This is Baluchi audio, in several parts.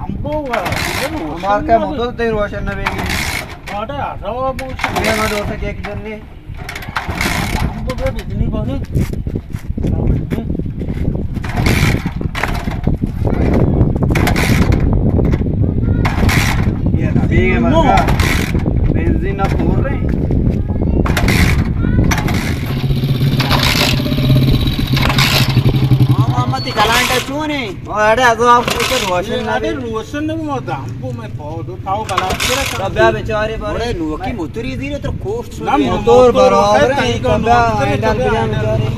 ہمبو وا، ہمار کا موتور تے روشن نہ بیگی۔ آٹا، آٹا وا بوش۔ یہ ما دوست کے ایک جن نے۔ ہمبو بے بجلی بنے۔ یہ نہ بیگی مرکا۔ بنزین نہ پور رہے۔ ہاں، محمد کلانٹا چون ہے؟ اڑے، ازو آپ کو تو روشن نہ اڑے، دے۔ روشن نہ، ما دام کو میں پاؤ دو، پاؤ بلا کرا۔ تو بیا بیچارے بارے۔ اڑے، نوکی موتری زیرے تو کوفت شو نہ، دے۔ موتور موتور برابر ہے، ہے، تنگا تو بیا موتور ہے، ہینڈل تو بیا بیا ہینڈل۔ بیچارے۔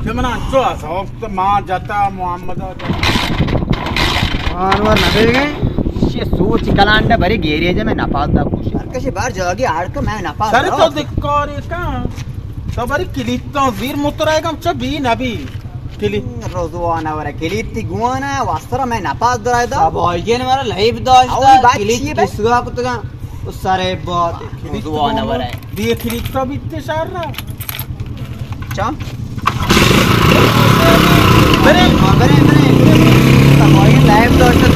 کہ من انچو اصاف تو ما جتا محمد جتا۔ آنور نہ بیگے۔ یہ سوچ کلانڈ برے گیریج میں نپاس دا کوشش۔ ہر کشے بار جاگی آڑ کہ میں نپاس سر دا۔ تو دکاری کن۔ تو بری کلیتاں زیر مترائے گم چا بی نبی۔ کلی۔ رضوان ورا کلیتی گوانا واسطرا میں نپاس درائے دا۔ سب آئیگین ورا لہیب داشتا۔ اولی بات کلیت چیئے بے؟ کسگا کتگا۔ او سارے بات۔ رضوان ورا۔ دیکھ ریکتا بیتے شہر را۔ چا؟ برے۔ ہاں، برے، برے۔ تباہی لائف داشت